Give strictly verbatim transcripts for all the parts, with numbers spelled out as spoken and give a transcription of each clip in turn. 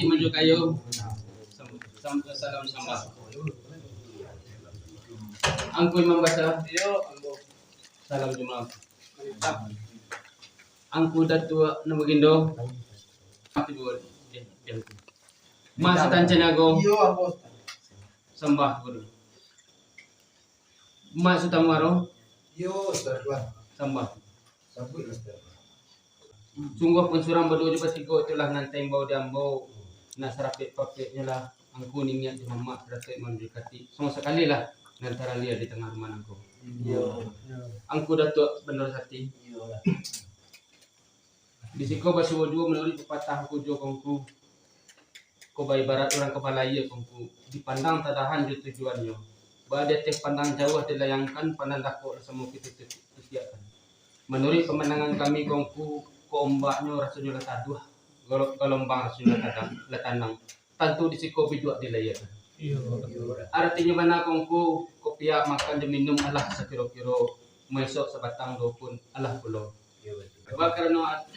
Majo kayo. Sam-, sam-, salam sambah. Angku Imam Basa. Iyo, Angku. Salam Jumaat. Mantap. Angku Datuak Nan Bagindo. Mati dua. Mak Sutan Caniago. Iyo, Angku. Sambah guru. Mak Sutan Muaro. Iyo, Ustaz Tuan. Sambah. Sambuiklah, Ustaz. Sungguahpun surang baduo jo batigo, itulah nan taimbau di ambo. Nan sarapek-papeknyo lah, angku niniak jo mamak sarato imam jo katik. Samo sakali lah, nan taralia di tangah rumah nangko. Iyo. Angku Datuak Bandaro Sati. Iyolah. Di siko basuo juo manuruik papatah angku jo kongku. Ko baibarat urang ka balaia kongku, dipandang tadahan jo tujuannyo. Ba di ateh pandang jauah dilayangkan, pandang dakok lah samo kito tu-, tutiakkan. Manuruik pamandangan kami kongku, ko ombaknyo rasonyo lah taduah, galo-, galombang rasonyo lah tadang, lah tanang. Tantu di siko biduak dilaiakan. Iyo. Aratinyo bana kongku, ko pihak makan jo minum alah sakiro-kiro, maisok sabatang doh pun alah pulo. Iyo, batua. Karano ad-,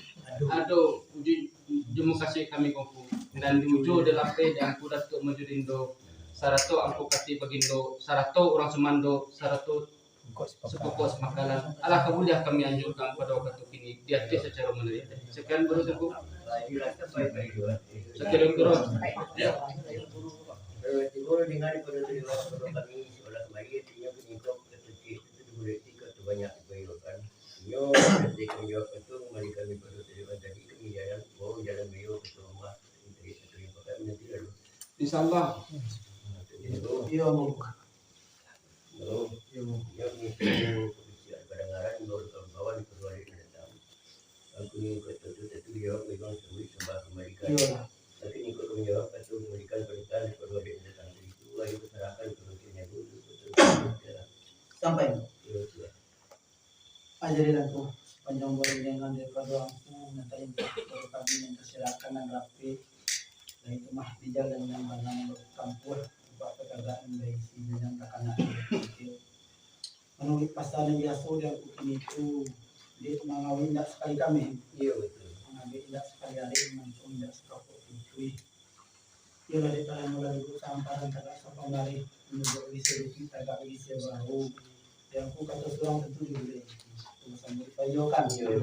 ado uju-, jo mukasuik kami kongku, nan diujo dilapeh di Angku Datuak Majo Dindo, sarato Angku Katik Bagindo, sarato urang sumando, sarato sapokok sapakalan. Alah ka buliah kami anjuakan pado wakatu kini di ateh sacaro manuruik. Sakian, Bro Tungku. Sakiro-kiro. Tibo dengan pado tujuan kami, seolah kembali, artinyo, penyingkap, ketujuh, itu dimulik, tiga tu banyak dibayuakan. Inyo nanti kami jawab itu, kembali kami pado tujuan tadi, kami jalan, bawa jalan beliau ke rumah, dari satu yang pakai, nanti lalu. InsyaAllah. Nah, itu dia tu. Iyo, Bung. Halo. Iyo, Bung. Iyo, ni tu, kondisi kadangaran, baru kawan-kawan, keluarga datang. Aku ni kata tu, satu dia, memang sebut sembah kembalikan. Iyo lah. Tapi ni kau menjawab, kata kembalikan perintah, keluarga datang. Itu, ayo, serahkan ke mungkin yang dulu, betul. Sampai. Iyo, sudah. Ah, jadi lah tu, sapanjang baru jangan daripado angku, minta intak kepada kami yang kasirakan nan rapih, dan itu mah di jalan yang bana nan batampuah, ubak katagakan dari sini yang takana. Manuruik pasal yang biaso di angku kini tu, dek mangawin indak sakali kami. Iyo, betul. Mangawin indak sakali ari, mancung indak sakapok pintu. Iyolah, dek karano lah duduk samparan tagak sapambarih, menunjuk bisi duduak tagak bisi bahu. Yang ku kato surang tantu diuleh. Itu sambil dipayokan. Iyo.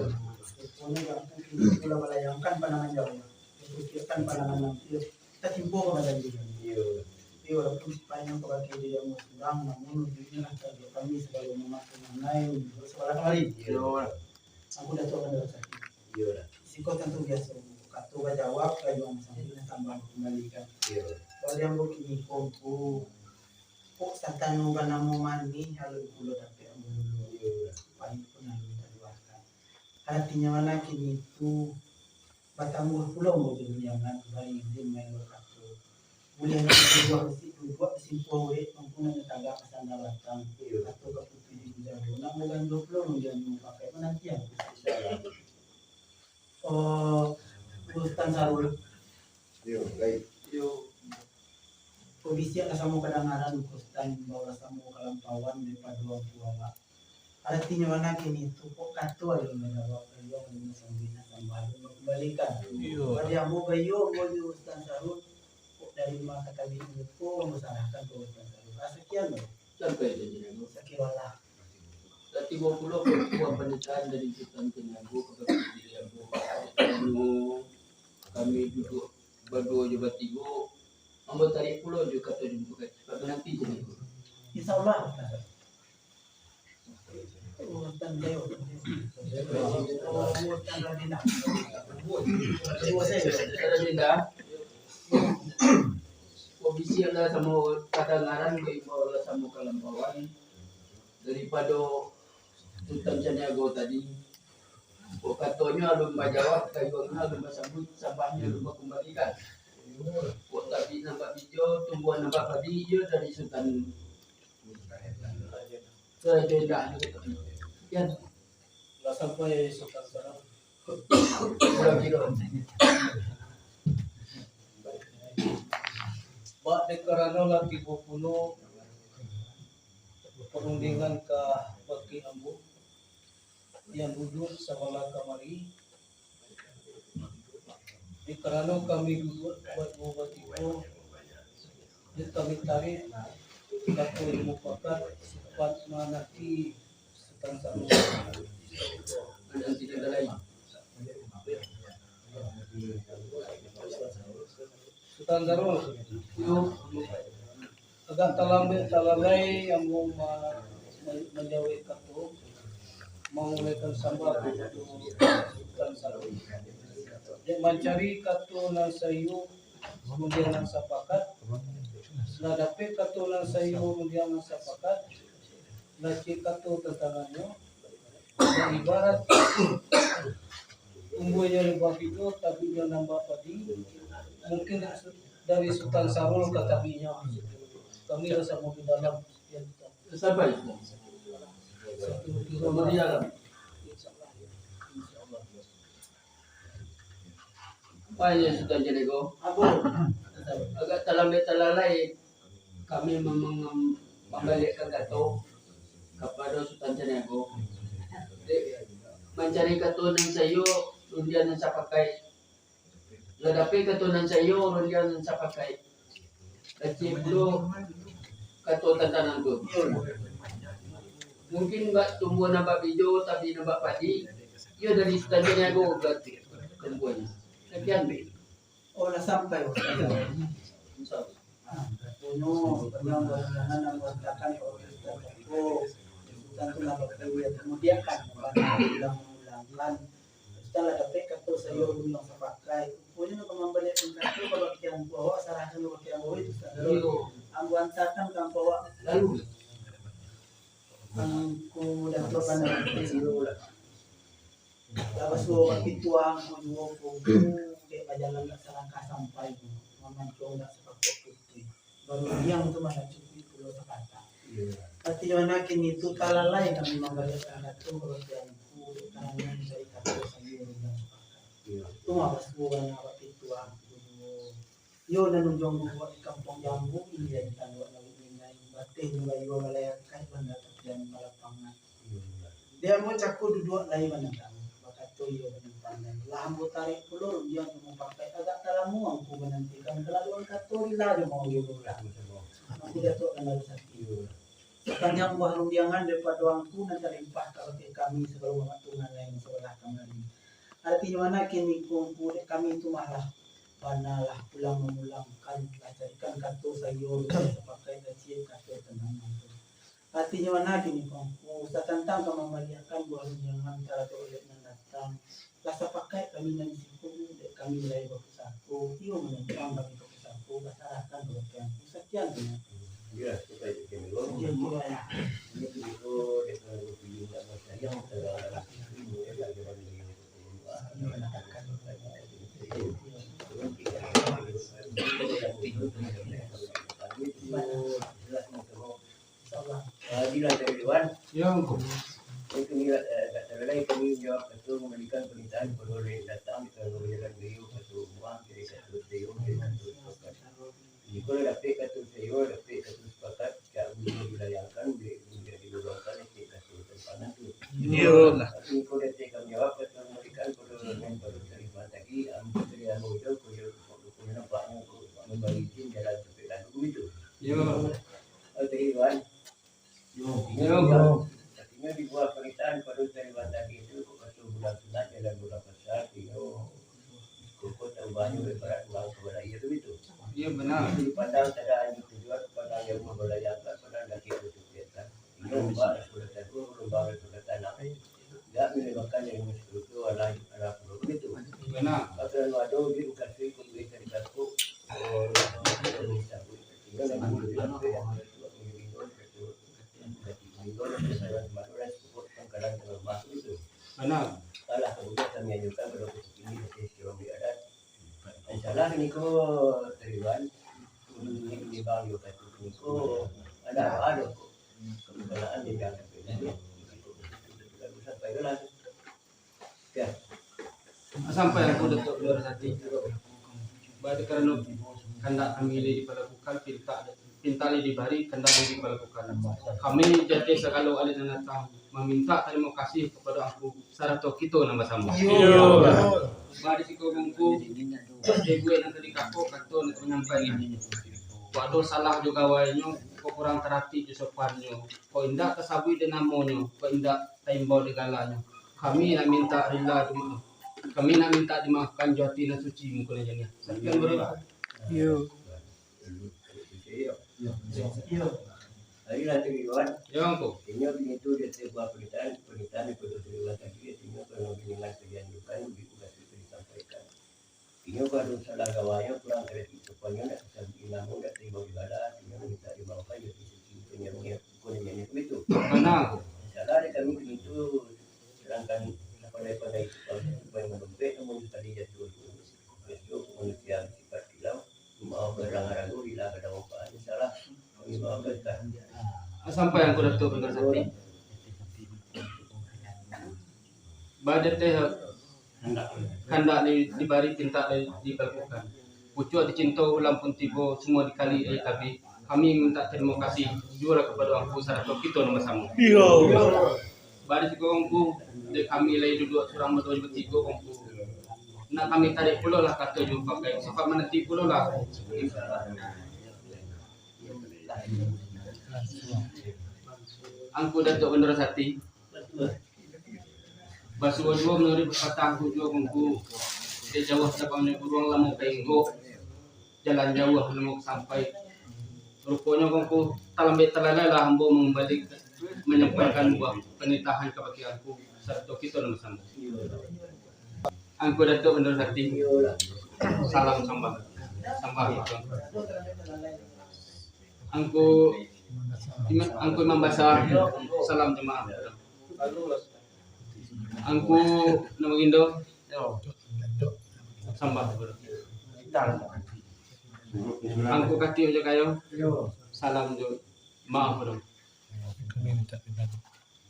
Ruponyo yang ku kini tu lah balayangkan pandangan jauah. Dipikiakan pandangan lampir. Tatimpo ka badan diri. Iyo. Tapi walaupun sipaiknyo kabake diri ambo surang, namun ujungnyo lah taragek kami sagalo mamakai manai untuak sabalah kamari. Iyo. Angku Datuak Bandaro Sati. Iyolah. Siko tantu biaso, kato bajawab, kajuang sampai tambah kembalikan. Iyo. Kalau di ambo kini ko, kok satano banamo manih, alun pulo dapek ambo dulu. Iyolah. Pahit pun alun taluahkan. Aratinyo mano kini tu, batambuah pulo ambo jo jangan bari izin main bakato. Buliah nan duduak di si-, duduak di simpua urek, ampunannyo tagak ka sanda batang. Iyo. Atau ka putuih di jago. Nak baganjo pulo nan jan mampakai manantian. Insyaallah. Oh, Sutan Sarul. Iyo, baik. Iyo. Ko bisiak lah samo kadangaran, Sutan, bawa lah samo kalampauan daripado angku awak. Aratinyo mano kini tu, kok kato alun manjawab, alun manjawab, alun manjawab, alun manjawab, alun manjawab. Iyo. Jadi ambo baiyo, ambo jo Sutan Sarul, kok dari ma ka tabik muko, ambo sarahkan ka Sutan Sarul. Ah, sakian lo. Sampai janji ambo. Sakian lah. Lah tibo pulo buah panitahan dari Sutan Caniago kabake diri ambo. Anu, kami duduak baduo jo batigo, ambo tarik pulo jo kato jo muka. Cepat mananti Caniago. Insyaallah. Urusan beliau. Urusan Radinda. Radinda. Kondisi adalah samo kadangaran, baimbau lah samo kalampauan. Daripado Sutan Caniago tadi, kok katonyo alun bajawab, kayuangnyo alun basambuik, sambahnyo alun bakumbalikan. Kok tabik nampak bijo, tumbuhan nampak padi, iyo dari Sutan. Sudah indah. Kan? Lah sampai Sutan Sarul. Kurang kilo. Bak dek karano lah tibo pulo parundingan ka bakeh ambo yang duduak sabalah kamari. Di karano kami duduak baduo batigo, di kami tarik kato mufakat sifat mananti Sutan Sarul. Sutan Sarul, yo, agak talambek talalai ambo ma-, ma-, manjawek kato, mangulaikan sambah untuak Sutan Sarul. Dek mancari kato nan saiyo, rundiang nan sapakat, lah dapek kato nan saiyo, rundiang nan sapakat, lah ciek kato tantangannyo, ibarat tumbuahnyo nan babijo, tabihnyo nan bapadi, mungkin dari Sutan Sarul ka tabihnyo. Kami lah samo di dalam. Sabar. Satu, dua, tiga. Apo yo, Sutan Caniago? Apo? Agak talambek talalai kami mem-, mem-, mambaliakkan kato kapado Sutan Caniago. Dek mancari kato nan saiyo, rundiang nan sapakai. Lah dapek kato nan saiyo, rundiang nan sapakai. Kecek pulo kato tantangan tu. Mungkin bak tumbuah nan bak bijo, tabihnyo nan bak padi, iyo dari Sutan Caniago berarti tumbuahnyo. Sakian. Oh, lah sampai. Insya Allah. Ah, katonyo, pernah barancangan nak mengatakan, oh, Sutan tu lah berkeliling. Kemudian kan, ulang-ulangkan. Sutan lah dapek kato saiyo, rundiang sapakai. Rupanya nak mambaliakkan kato, kalau kian bawa, sarahkan kalau kian bawa itu, Sutan. Iyo. Ambo antakan ka ambo awak. Lalu. Angku Datuak Panarati. Lah basuo bapituah angku juo ko, dek bajalan dak salangkah sampai, mamancuang dak sapakok putuih. Barundiang tu mah dak cukuik pulo sakata. Artinyo mano kini tu talalai kami mambaliakkan kato, kalau ti angku, dek karano mancari kato saiyo rundiang sapakai. Tu mah basuo bana bapituah angku juo. Iyo nan ujuang duduak di kampuang Jambu, ilia di tanduak lauik Minai, bateh di bayua balai akai, banda tapian balapangan. Di ambo cako duduak lai manandang, bakato iyo nan pandai. Lah ambo tarik pulo rundiang nan mufakat, agak talamo angku manantikan, kalaluan kato rila jo maulid urang. Angku Datuak Panarati. Sapanjang buah rundiangan daripado angku nan talimpah kabake kami sabalun wakatu nan lain sabalah kamari. Artinyo mano kini ko angku, dek kami tu mah lah bana lah pulang mamulangkan, lah carikan kato saiyo, rundiang sapakai, lah ciek kato tantangan tu. Artinyo mano kini ko angku, satantang ka mambaliakkan buah rundiangan taradok dek nan datang, lah sapakaik kami nan di siko, dek kami lai bapusako, iyo manumpang kami bapusako, basarahkan kabake angku. Sakian tu. Iyo, supayo sakian dulu. Sakian tu, yo. Ini tu dulu, dek kalau pilih nak basayang, kalau nak pilih, ya, kalau nak pilih. Insyaallah. Jadi lah, Tuan. Yo, Angku. Itu ni, eh, tak terlelai kami menjawab kato, mambarikan panitahan kepada urang yang datang di tangah jalan beliau, kato rumah, jadi kato beliau, jadi kato sepakat. Jikok lah dapek kato saiyo, dapek kato sapakat, cak buliah dilayangkan, buliah, buliah dilolongkan, cak kato tantangan tu. Iyolah. Tapi jikok dapek kami jawab, kato mambarikan kepada urang yang baru tarima tadi, ambo tadi ambo ucap, kau jawab, kau nampak, kau nampak, membagi izin jalan sampai lalu begitu. Iyo. Oh, tadi, Tuan. Yo, yo, bro. Artinyo dibuah panitahan pado tariban tadi tu, kok kato bulan sunat, jalan bulan pasar, iyo. Kok tahu banyak ibarat urang ka balai tu, itu. Iyo, bana. Dipandang tada anjing tujuan, pandang jauah balai angkat, pandang daki tu tujuan. Iyo, umbak sudah taruh, gelombang sudah tanam. Dak melebakan dari musik itu, alah, alah, itu. Bana. Pasal ado di Bekasi, kuduit dari Katuk, oh, tinggal lagi duit sampai yang Bana. Alah, kemudian kami anjurkan kepada Bukittinggi, Bukittinggi, Bukittinggi, Bukittinggi, Insyaallah, niko, Triwan, ini, ini bang, yo, kata niko, ada, ada, kok. Kebetulan dia jangan sampai. Sampai lah. Sampai aku Datuak Panarati. Baik, karano kandak kami lai dipalakukan, pinta, pinta lai dibari, kandak lai dipalakukan. Kami jatih sagalo alih nan datang. Mamintak tarimo kasih kapado Angku sarato kito nan basamo. Iyo. Ba di siko Angku, dibuek nan tadi kako, kato nan manyampaikan. Kok ado salah jo gawainyo, kok kurang taratik jo sopannyo, kok indak tasabuik dek namonyo, kok indak taimbau dek galanyo, kami nak mintak rila dimaaf. Kami nak mintak dimaafkan jo ati nan suci, muko nan janiah. Sakian, Bro. Iyo. Iyo. Iyo. Ari lah tu, Iwan. Yo, Angku. Inyo pintu di atas buah panitahan, panitahan di Pulau Seribu tadi, inyo kalau dengan kajian bukan, lebih kurang itu disampaikan. Inyo baru salah gawainyo, kurang kredit, rupanya nak disabuik namo, nak tarimo ibadah, inyo minta dimaafkan, jadi suci, bukan yang, bukan yang itu. Bana. Salah di kami pintu, sedangkan pandai-pandai itu, kalau supaya manumpek, namun tadi jatuh, jatuh manusia sifat hilang, maaf barang ragu, hilang kadang upah, salah. Sampai Angku Datuak Bandaro Sati. Ba di ateh kandak di-, dibari, pintak di-, dibalakukan. Pucuak dicinto ulam pun tibo, sumua dikali aia tabik. Kami mintak tarimo kasih juo lah kapado Angku sarato kito nan basamo. Iyo. Ba di siko Angku, dek kami lai duduak surang baduo jo batigo Angku. Nak kami tarik pulo lah kato jo pakai, sifat mananti pulo lah. Angku Datuak Bandaro Sati. Basuo juo manuruik papatah Angku juo Angku. Dek jauah tabangnyo buruang lamo ka inggok, jalan jauah lamo ka sampai. Ruponyo Angku, talambek talalai lah ambo mangambalikan, manyampaikan buah panitahan kabake Angku, sarato kito nan basamo. Angku Datuak Bandaro Sati. Salam sambah. Sambah. Angku Ima-, Angku Imam Basa, salam jamaah. Angku Namo Gindo, sambah. Angku Katiak Jakayo, salam jo maaf.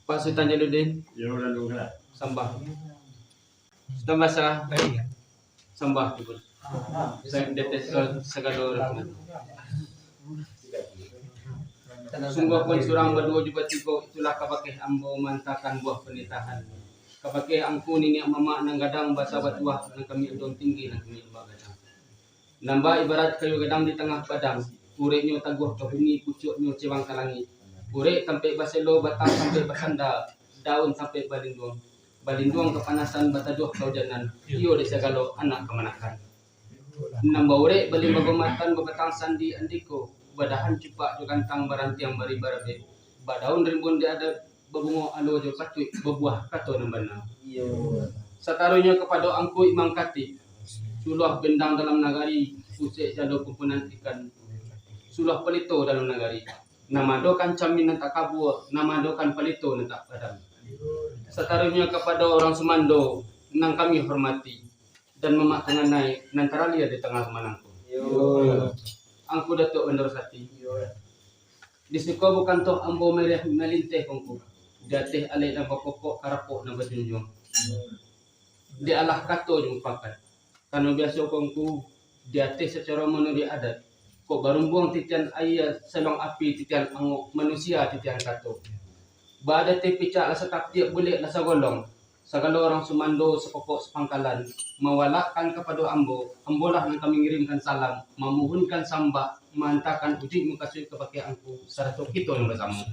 Pak Sutan Jaludin, sambah. Sutan Basa, sambah. Sa-, di ateh sa-, sagalo rahmat. Sungguahpun surang baduo jo batigo, itulah kabakeh ambo maantakan buah panitahan. Kabakeh angku niniak mamak nan gadang basa batuah, nan kami adong tinggi, nan kami lambak gadang. Nan ba ibarat kayu gadang di tangah padang, ureknyo taguah ka bumi, pucuaknyo cebang ka langik. Urek tampek baselo, batang tampek basanda, daun tampek balinduang. Balinduang kapanasan, bataduah kaujanan, iyo di sagalo anak kamanakan. Nan baurek balimbago matan, babatang sandi andiko, badahan cupak jo gantang, barantiang bari barabek, badaun rimbun di adat, babungo alua jo patuik, babuah kato nan bana. Iyo. Sataruihnyo kapado angku Imam Katik, suluah bendang dalam nagari, pusek jalo kumpunan ikan, suluah palito dalam nagari. Nan maadokan camin nan tak kabua, nan maadokan palito nan tak padam. Sataruihnyo kapado urang sumando nan kami hormati, dan mamak tanganai nan taralia di tangah manangko. Yo. Angku Datuak Bandaro Sati. Yo. Di siko bukan toh ambo maliah malinteh ko Angku, di ateh alek nan bakokok, karapok nan bajunjuang. Di alah kato jo mupakat. Karano biaso ko Angku, di ateh sacaro manuruik adat, kok barumbuang titian aia, saluang api titian angok, manusia titian kato. Ba di ateh picak lah satapik, bulek lah sagolong, sagalo urang sumando sapokok sapangkalan, mawalakkan kapado ambo, ambolah nan ka mangirimkan salam, mamuhunkan sambah, maantakan ujuik mukasuik kabake Angku, sarato kito nan basamo.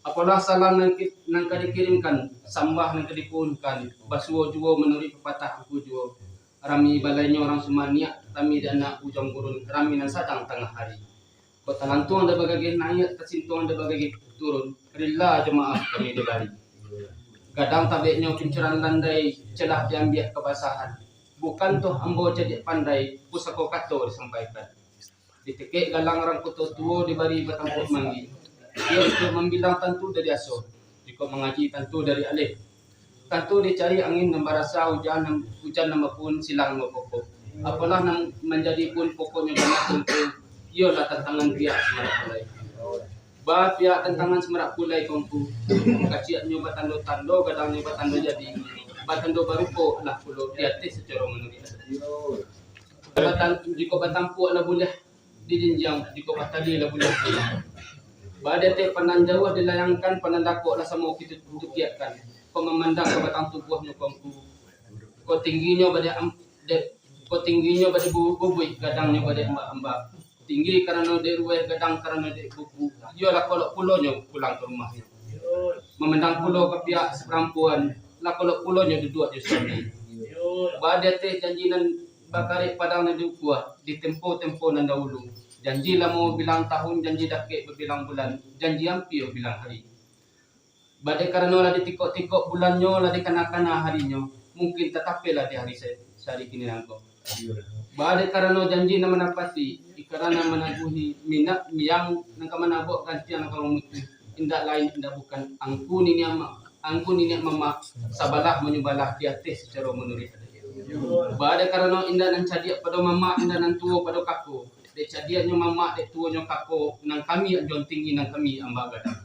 Apolah salam nan ki-, nan ka dikirimkan, sambah nan ka dipuhunkan, basuo juo manuruik papatah Angku juo. Rami balainyo urang sumaniak, rami di anak ujuang gurun, rami nan sadang tangah ari. Kok talantuang dek bagageh naiak, tasintuang dek bagageh turun, rila jo maaf kami dibari. Gadang tabeknyo kincuran landai, celah diambiak kabasahan. Bukan toh ambo cadiak pandai, pusako kato disampaikan. Ditekek galang urang koto tuo, dibari batampuak manggi. Iyo untuak mambilang tantu dari aso, jikok mangaji tantu dari aleh. Tantu dicari angin nan barasa, ujan nan, ujan nan bapuhun, silang nan bapokok. Apolah nan manjadi pun pokoknyo bana Angku, iyolah tantangan pihak samarak pulai. Ba pihak tantangan samarak pulai ko Angku, kaciaknyo batando-tando, gadangnyo batando jadi, batando barupo lah pulo di ateh sacaro manuruik adat. Batan-, jikok batampuak lah buliah dijinjiang, jikok batali lah buliah dipulang. Badeh pandang jauah dilayangkan, pandang dakok lah samo kito tukiakkan. Kok mamandang ka batang tubuahnyo kongku. Kok tingginyo badeh am-, de-, kok tingginyo badeh bu-, bubuih, gadangnyo badeh amba-amba. Tinggi karano dek ruweh, gadang karano dek bubu. Iyo lah kolok pulonyo pulang ka rumahnyo. Mamandang pulo ka pihak saparampuan, lah kolok pulonyo duduak jo suami. Badeh janji nan bakarek padang nan diukua, di tempo-tempo nan dahulu. Janji lamo bilang tahun, janji dakek babilang bulan, janji ampia bilang hari. Badeh karano lah ditikok-tikok bulannyo, lah dikana-kana harinyo, mungkin tatapeh lah di hari sa-, sahari kini nangko. Badeh karano janji nan manapati, ikara nan managuhi, minak miang nan ka manabuak, gantiang nan ka mamutuih, indak lain, indak bukan, angku niniak ma-, angku niniak mamak, sabalah manyubalah di ateh sacaro manuruik adaik. Badeh karano indak nan cadiak pado mamak, indak nan tuo pado kako. Dek cadiaknyo mamak, dek tuonyo kako, nan kami anjuang tinggi, nan kami amba gadang.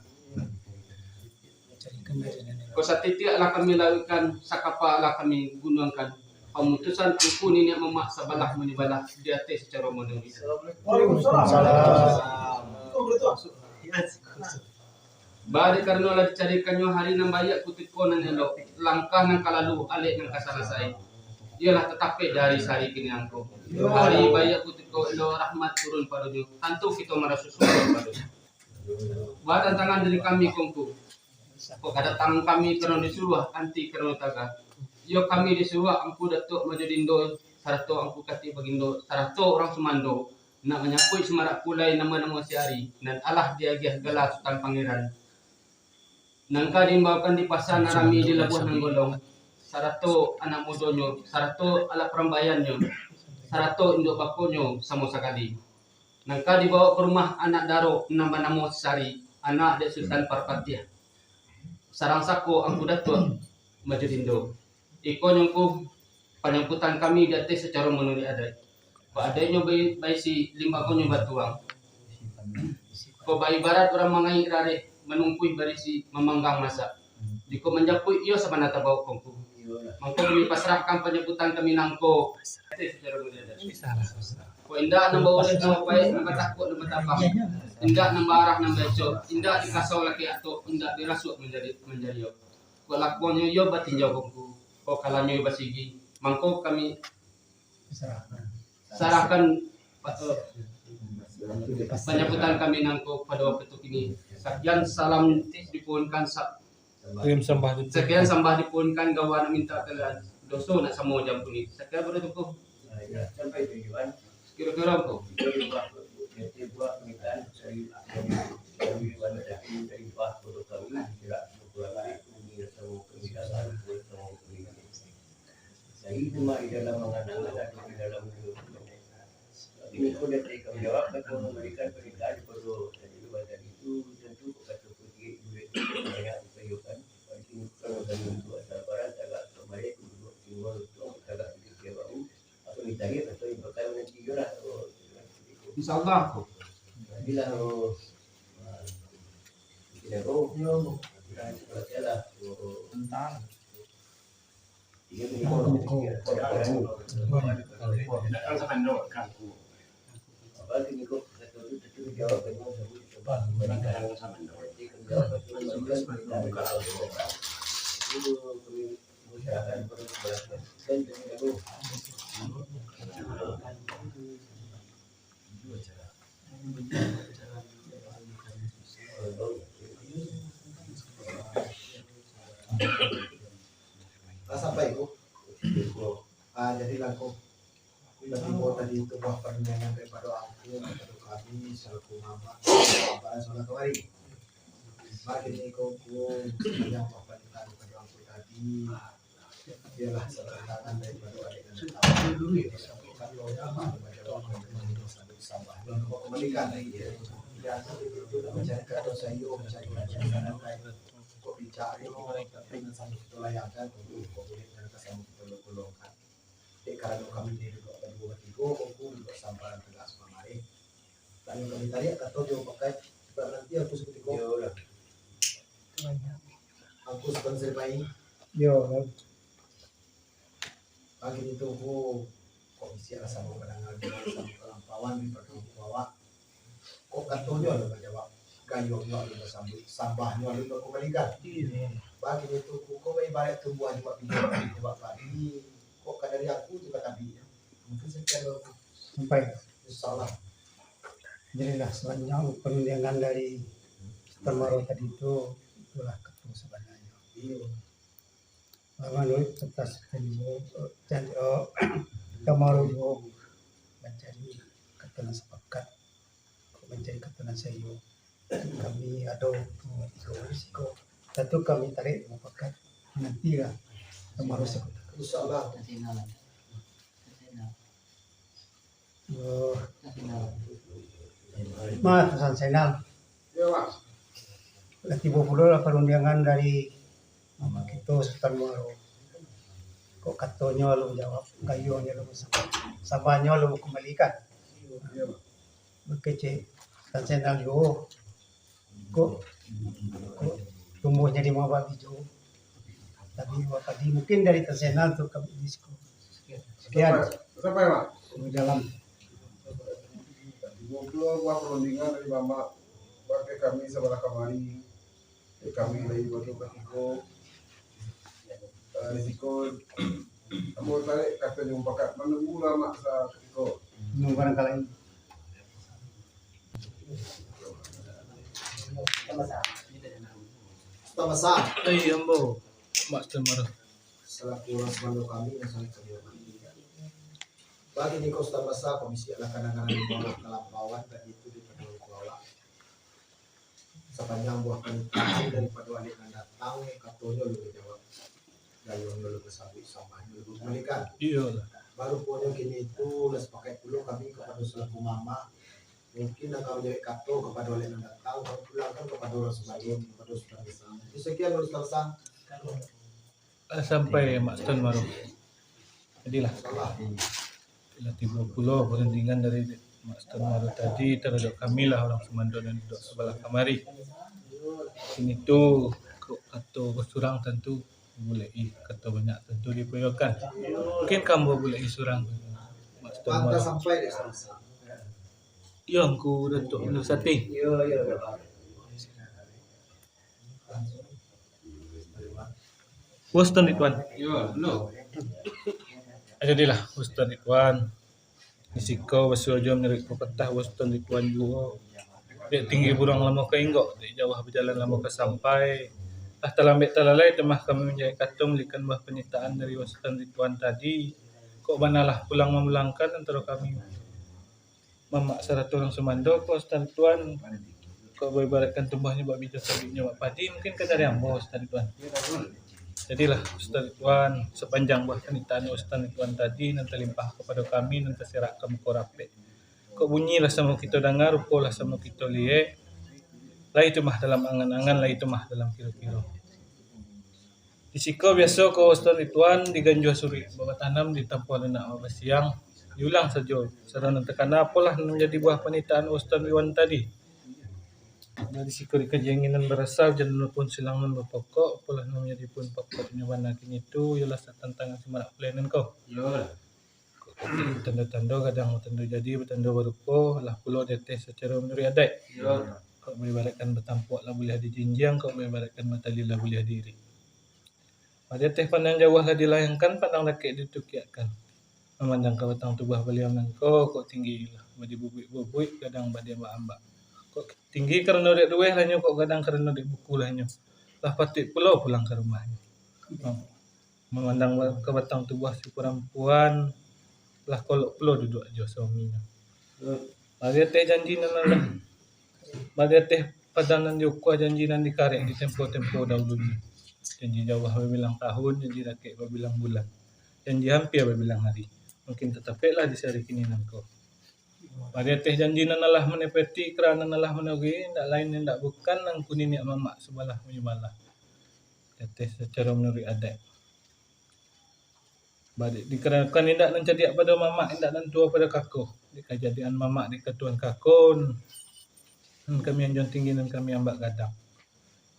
Ko satitiak lah kami lauikkan, sakapa lah kami gunuangkan. Pamutusan angku niniak mamak sabalah manyubalah di ateh sacaro manuruik. Waalaikumsalam. Badeh karano lah dicarikannyo hari nan baiak, kutiko nan elok, langkah nan ka lalu, alek nan ka salasai. Iyolah tatapeh dari sahari kini nangko. Hari baiak kutiko elok, rahmat turun padonyo, tantu kito maraso syukur padonyo. Batantangan diri kami kongku. Kok kadatangan kami karano disuruah, anti karano taga. Iyo kami disuruah angku Datuak Majo Dindo, sarato angku Katik Bagindo, sarato urang sumando, nak manyapuik sumarak pulai namo-namo sihari, nan alah diagiah gala Sutan Pangeran. Nan ka diimbaukan di pasa nan rami di labuah nan golong, sarato anak mudonyo, sarato alat parambaiannyo, sarato induak bakonyo samo sakali. Nan ka dibawa ka rumah anak daro nan banamo Sari, anak dek Sutan Parpatiah. Sarang sako angku Datuak Majo Dindo. Iko nyo ngku panyamputan kami di ateh sacaro manuruik adaik. Kok adaiknyo bai-, baisi, limbagonyo batuang. Kok baibarat urang mangaik rareh, manumpuih barisi, mamanggang masak. Jikok manjapuik iyo sabana tabao kongku. Mangko kami pasrahkan panyamputan kami nangko. Kok indak nan baureh nan bapaik, nan batakuak nan batabang. Indak nan baarah nan baecok, indak dikasau laki atok, indak dirasuak manjari, manjariok. Kok lakuangnyo iyo batinjau kongku, kok kalanyo iyo basigi, mangko kami sarahkan pa-, panyamputan kami nangko pado wakatu kini. Sakian salam dipuhunkan sa-, Sakian sambah di Sakian sambah dipuhunkan gawa nak mintak kalian doso nak samo jampuni. Sakian baratukuk. Sampai tujuan. Kiro-kiro ko. Dari buah, dari buah pernikahan, dari, dari buah, dari buah produk kami, tidak kekurangan, ini sama pernikahan, sama pernikahan. Jadi cuma di dalam mengenal, ada di dalam Tapi niko dari kami jawab, kan, kalau memberikan pernikahan kepada tadi itu, tentu kata putih duit banyak dikayukan. Kalau kami untuk asal barang, agak kembali untuk tinggal untuk agak sedikit baru. Atau ditarik atau dibakar nanti juga lah. Insya Allah. Jadilah, oh, tidak, oh, ya Allah. Tidak, tidak, tidak, oh. Tentang Lah sampai ko. Ah, jadi lah ko. Tapi ko tadi tu buah pandangan daripado angku, daripado kami, salaku mamak, saudara-saudara kamari. Makin iko ko, yang buah pandangan daripado angku tadi, Iyolah, satantangan daripado adik nan datang. Kalau nama, bajawapan dengan sambah. Kembalikan lagi, ya. Ya, mencari kado sayur, mencari kado yang akan kok dicari, tapi nan sambah kita layangkan, kok boleh, kok boleh, dan kasih kita tolong-tolongkan. Dek karano kami ni duduk berdua, bertiga, kok duduk sampai dengan semua mari. Lalu kami tarik, kata jo pakai, sebab nanti aku seketika. Iyolah. Aku sponsor pai. Yo, kan. Pagi itu ku, kok bisiak lah samo kadang-kadang, samo kalampauan di padang ku awak. Kok katonyo lah bajawab. Gayuangnyo alun basambuik, sambahnyo alun bakumbalikan. Iyo. Bak kini tu, ko ibarat tumbuah jo bak bibia, jo bak padi, kok ka dari aku tu ka tabik. Mungkin sakian dulu. Sampai. Insyaallah. Jadilah sabanyak panundiangan dari Sutan Maro tadi tu, itulah kato sabananyo. Iyo. Manuruik atas tadi, jan-, eh, Sutan Maro juo mancari kato nan sapakat, mancari kato nan saiyo. Kami ado, eh, tigo siko. Satu kami tarik mufakat, nantilah Sutan Maro siko. Insyaallah. Oh. Mas, Sutan Zainal. Iyo, Mas. Lah tibo pulo lah parundiangan dari Mama kito Sutan Maro. Kok katonyo alun jawab, gayuangnyo alun sambah, sambannyo alun bakumbalikan. Iyo, Mas. Bakecek Sutan Zainal juo. Kok, kok tumbuahnyo di mawak ijo. Tapi, Pak Kadi, mungkin dari Sutan Zainal tu kami di siko. Sekian. Sampai, sampai, Pak. Kami jalan. Tigo pulo buah parundiangan dari Mamak, bakeh kami sabalah kamari. Kami lai batu katiko. Eh, di siko, ambo tarik kato jo mufakat, manunggu lah Mak sakatiko. Nunggu barangkali. Sutan Basa. Ai, ambo, Mak Sutan Maro. Salaku urang sumando kami, nan sangaik kami hormati. Bagi niko Sutan Basa, komisi alah kadang-kadang di bawah kalampauan tadi tu di padang Kuala. Sapanjang buah panitahan daripado alek nan datang, katonyo alun dijawab. Gayuangnyo alun basambuik, sambahnyo alun bakumbalikan. Iyolah. Baruponyo kini tu lah sapakaik pulo kami kapado salaku mamak. Mungkin nan ka manjawek kato kapado alek nan datang, ka pulangkan kapado urang sumando, kapado Sutan Basa. Sakian dulu, Sutan Basa. Ah, sampai Mak Sutan Maro. Jadilah. Lah tibo pulo parundiangan dari Mak Sutan Maro tadi taradok kami lah urang sumando nan duduak sabalah kamari. Kini tu, kok kato basurang tantu bulek, ih, kato banyak tantu dipayokan. Mungkin ka ambo bulek surang. Mak Sutan Maro. Iyo, Angku Datuak Abdul Sati. Wah, Sutan Rituan. Yo, no. Jadilah, Sutan Rituan. Di siko basuo jo manuruik papatah, wah, Sutan Rituan juo. Dek tinggi buruang lamo ka inggok, dek jauah bajalan lamo ka sampai. Lah talambek talalai tu mah kami manjawek kato mambulikan buah panitahan dari wah Sutan Rituan tadi. Kok banalah pulang mamulangkan antaro kami. Mamak sarato urang sumando ko, Sutan Rituan, kok baibaratkan tumbuahnyo bak bijo, sabiknyo bak padi, mungkin ka dari ambo, Sutan Rituan. Jadilah, Sutan Rituan, sapanjang buah panitahan Sutan Rituan tadi nan talimpah kapado kami, nan taserak ka muko rapek. Kok bunyi lah samo kito danga, rupo lah samo kito liek, lai tu mah dalam angan-angan, lai tu mah dalam kiro-kiro. Di siko biaso ko Sutan Rituan diganjua suruik, batanam di tampuah lunak babasiang, diulang sajo, sado nan takana apolah nan manjadi buah panitahan Sutan Rituan tadi. Di siko dikaji angin nan barasa, ujan nan manapun silang nan bapokok, apolah nan manjadi puun pokoknyo bana kini tu, iyolah satantangan si marak pulai nan ko. Iyolah. Tando-tando gadang, tando jadi, batando barupo, lah pulo di ateh sacaro manuruik adaik. Iyo. Kok baibaratkan batampuak lah buliah dijinjiang, kok baibaratkan batali lah buliah diirik. Di ateh pandang jauah lah dilayangkan, pandang dakek ditukiakkan. Mamandang ka batang tubuah baliau nan ko, kok tinggi lah badi bubuik-bubuik, gadang badi ambak-ambak. Kok tinggi karano dek dueh lah nyo, kok gadang karano dek buku lah nyo. Lah patuik pulo pulang ka rumahnyo. Mamandang ba-, ka batang tubuah si parampuan, lah kolok pulo duduak jo suaminyo. Bari ateh janji nan alah, bari ateh padan nan diukua, janji nan dikarek di tempo-tempo dahulunyo. Janji jauah babilang tahun, janji dakek babilang bulan, janji hampia babilang hari. Mungkin tatapeklah di sari kini nan ko. Bari ateh janji nan alah manepati, kra nan alah managih, indak lain indak bukan Angku Niniak Mamak Subalah Manyubalah. Di ateh sacaro manuruik adaik. Bari, dikaranokan indak nan cadiak pado mamak, indak nan tuo pado kako. Dek kajadian mamak, dek katuoan kako, nan kami anjuang tinggi, nan kami ambak gadang.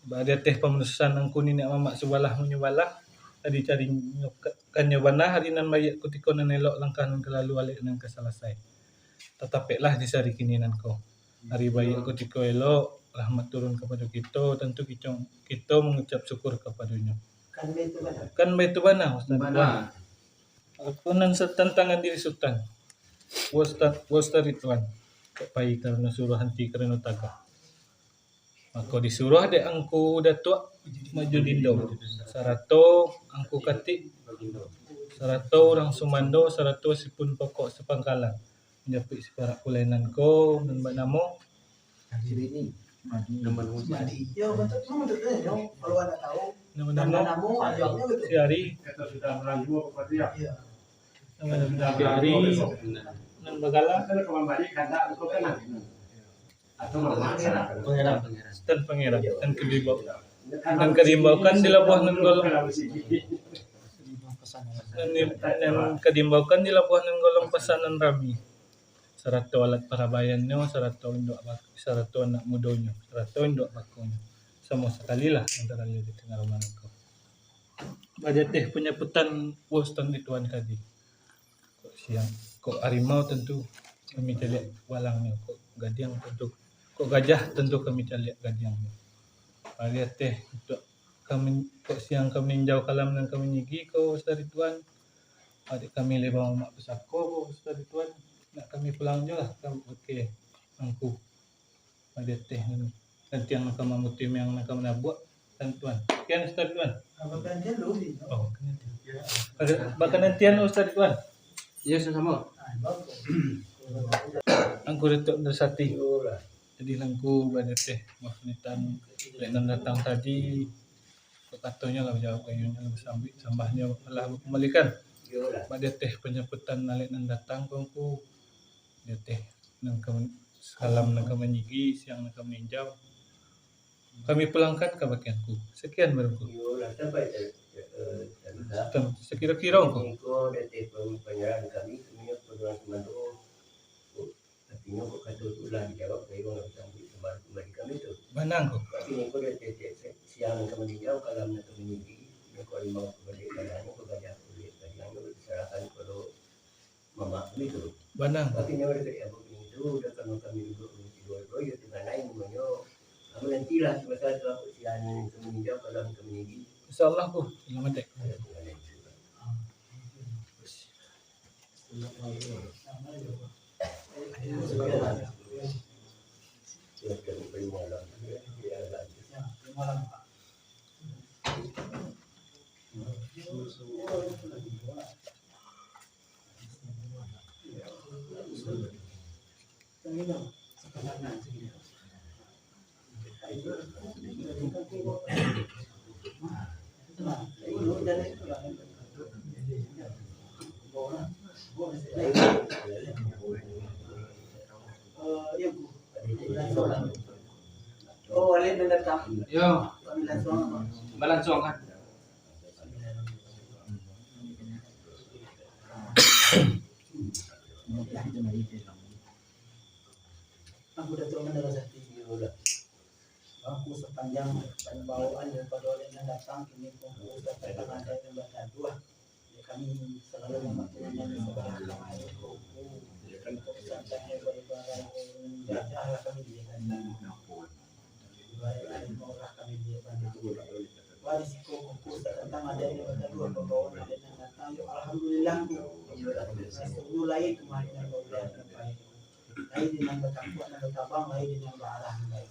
Bari ateh pamanusan Angku Niniak Mamak Subalah Manyubalah, tadi carinyo ka-, kanyo bana, hari nan baiak kutiko nan elok, langkah nan ka lalu, alek nan ka salasai. Tatapeklah di sari kini nan ko. Hari baiak kutiko elok, rahmat turun kapado kito, tantu kito, kito mangucap syukur kapadonyo. Kan baitu bana? Kan baitu bana, Ustaz Tuan. Apo nan sa-, tantangan diri Sutan? Ustaz, Ustaz Ridwan. Kok pai karano suruah, anti karano tagah. Mako disuruah dek Angku Datuak Majudindo, sarato Angku Katik, sarato urang sumando, sarato sipun pokok sapangkalan, manjapuik siparak kulainan ko nan banamo Yo, betul. Memang betul, yo. Kalau anda tahu, nan banamo Sihari. Sihari. Nan bagala Sutan Pangeran. Sutan Pangeran. Nan kadimbau-, nan kadimbaukan di labuah nan golong. Nan, nan kadimbaukan di labuah nan golong pasanan rami. Sarato alat parabaiannyo, sarato induak bak-, sarato anak mudonyo, sarato induak bakonyo. Samo sakali lah antaro di tangah rumah ko. Badiateh panyaputan Ustaz Ridwan tadi. Kok siang, kok harimau tantu kami caliak balangnyo, kok gadiang tantu, kok gajah tantu kami caliak gadiangnyo. Badiateh untuak kami, kok siang ka maninjau kalam nan ka manyigi ko, Ustaz Ridwan. Adik kami lai bamamak pusako ko, Ustaz Ridwan. Nak kami pulang jo lah ka bakeh Angku. Badiateh nantiang nan ka mamutuih, miang nan ka manabuak, Ustaz Ridwan. Kian, Ustaz Ridwan. Oh, bakanantian, Ustaz Ridwan. Iyo, samo-samo. Angku Datuak Indra Sakti. Jadi, Angku, badiateh, maaf nitan, lek nan datang tadi, katonyo lah bajawab, kayonyo lah basambuik, sambahnyo lah bakumbalikan. Badiateh panyaputan alek nan datang ko, Angku. Badiateh nan ka, kalam nan ka manyigi, siang nan ka maninjau. Kami pulangkan ka bakeh Angku. Sakian, Angku. Tam-, sakiro-kiro, Angku. Artinyo, kok kato tu lah dijawab, kok urang lah basambuik, sambah kumbalikan itu. Bana, Angku. Tapi niko dari tiap-tiap siang nan ka maninjau, kalam nan ka manyigi, niko harimau ka baliak balangnyo, kok gajah ka baliak gadiangnyo, diserahkan kapado mamak kami tu. Bana, Angku. Tapi nyo dari tiap-tiap itu, udah kami, kami duduk di luar tu, yo, tengah naik, namonyo, kamu nantilah, sementara tu aku siang nan ka maninjau, kalam nan ka manyigi. Insya Allah, Angku. Selamat, dek. Ada tengah naik juga. Yo. Balansuang kan. Angku Datuak Mandala Sakti, angku sapanjang pambawaan daripado alek nan datang, kini ko angku Ustaz Tatang Adai nan bataduah. Kami salalu mamakai nan sabalah kamari ko angku. Santai baribadah, jajah lah kami di Jakarta. Ibarat harimau lah kami di Jakarta. Wah, di siko ko angku Ustaz Tatang Adai nan bataduah pambawaan alek nan datang, yo, alhamdulillah, angku. Rasanyo lai kamari nan baulai nan baik. Lai di nan batakuak nan batabang, lai di nan baarah nan baik.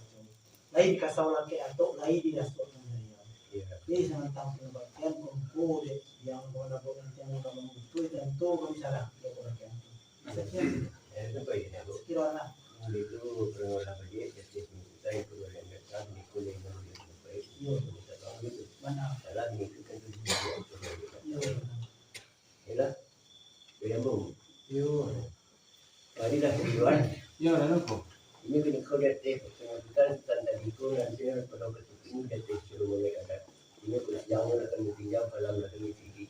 Lai di kasau lakek atok, lai di rasuak nan jariau. Jadi, samantang pangabaktian ko angku dek, yang ko nabok nanti yang ka mamutuih, tantu kami salah, dek kebaktian tu. Sakiro anak. Iyo. Bana. Iyo. Yolah, dari nyambung. Yo. Tadi lah tujuan. Yo, lalu ko. Ini kini kau lihat deh, penyambutan Sutan tadi ko, nanti kalau ketukin dia teh suruh mulai adat. Ini kalau siang lah kami tinggal, malam lah kami tinggi.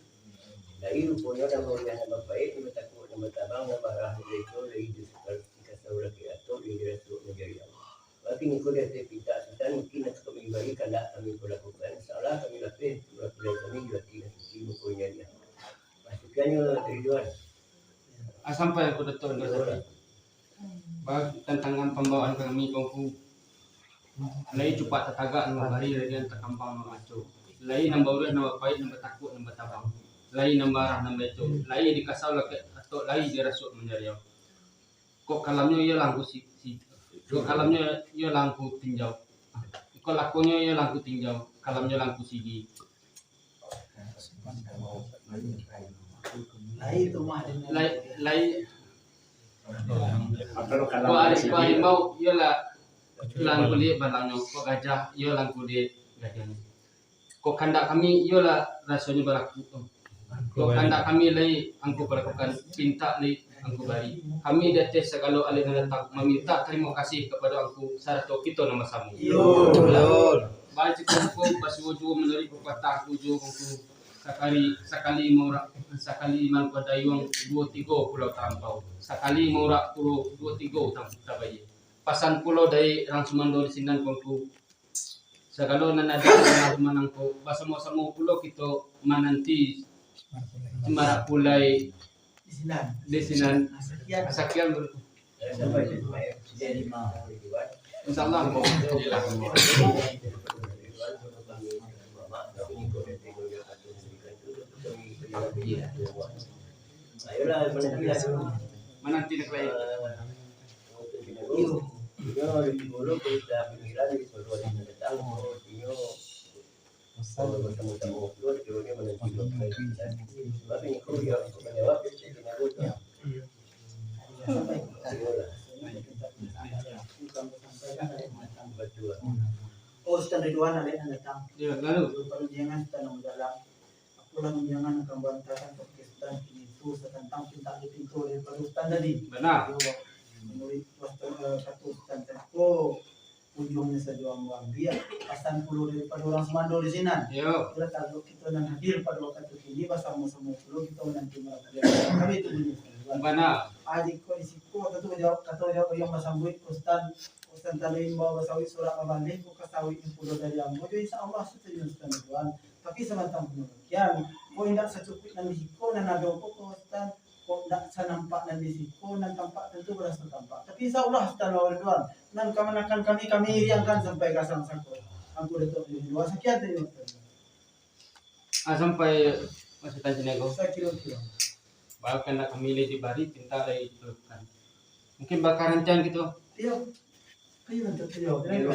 Dari ruponyo nama uliah nama baik, nama takut, nama tabang, nama arah, nama itu, dari itu sekarang kita tahu lagi atur, dari rasuak menjadi Allah. Bagi niko di ateh pintak Sutan, mungkin nan ka kami bari kandak kami palakukan. Insyaallah kami lapeh, pulai kami jo ati nan suci, muko nyariah. Masukiannyo dari luar. Ah, sampai aku Datuak Indra Sakti. Ba-, tantangan pambawaan kami ko angku. Lai cupak tatagak nan babari, lai nan takampang nan baco. Lai nan bauruih nan bapaik, nan batakuak nan batabang. Lai nan barah nan baeco. Lai dikasau lakek atok, lai dirasuak manjariau. Kok kalamnyo iyo lah angku si, si, kok kalamnyo iyo lah angku tinjau. Kok lakonyo iyo lah angku tinjau, kalamnyo lah angku sigi. Lai tu mah. Lai, lai. Kok ari-, kok harimau iyo lah, lah angku liek balangnyo. Kok gajah iyo lah angku liek gajahnyo. Kok kandak kami, iyolah rasonyo balaku. Kok kandak kami lai angku palakukan, pintak lai angku bari. Kami di ateh sagalo alek nan datang mamintak tarimo kasih kapado angku sarato kito nan basamo. Iyo. Baik, cukuik angku basuo juo manuruik papatah, ujuang angku sakali, sakali maurak, sakali mangko dayuang, duo tigo pulau talampau. Sakali maurak kuro, duo tigo utang tabayia. Pasan pulo dari rang sumando di sinan ko angku. Sagalo nan ado di rumah manangko, basamo-samo pulo kito mananti Simarak Pulai di sinan. Sakian. Sakian. Insyaallah. Mananti nak lain. Iyo. Iyo, di dulu kita pikiran di dulu hari datang, oh, iyo. Sama-sama dulu, dulu ni mana tidur. Tapi ni kau dia menjawab, dia cakap dengan aku. Iyolah. Betul. Oh, Sutan Ridwan ada yang datang. Iyo, lalu? Belum pada jangan Sutan yang dalam. Apolah unjuangan nan ka ambo antakan ka Sutan kini tu, satantang pintak dipinto daripado Sutan tadi. Bana. Yo, manuruik kato, eh, kato Sutan tadi ko, ujuangnyo sajo ambo ambiak, pasan pulo daripado urang sumando di sinan. Yo. Itulah, kalau kito nan hadir pado wakatu kini, basamo-samo pulo kito mananti marapulai. Kami tu bunyi Sutan. Bana. Ah, jikok di siko, kato jawab, kato jawab yang basambuik, Sutan, Sutan tadi imbau basawik surat babaleh, buka sawik pulo dari ambo, yo, insya Allah, setuju Sutan Ridwan. Tapi samantang pun demikian, kok indak sacukuik nan di siko nan ado ko, ko Sutan, kok indak sanampak nan di siko, nan tampak tantu baraso tampak. Tapi insya Allah, Sutan Ridwan, nan kamanakan kami, kami iriangkan sampai ka sangko. Angku Datuak di lua, sakian sajo, Sutan. Ah, sampai Sutan sini ko. Sakiro-kiro. Bahkan nak kami lai dibari, pinta lai diperlukan. Mungkin bakarancang gitu. Iyo. Ayo, Sutan, iyo. Iyo.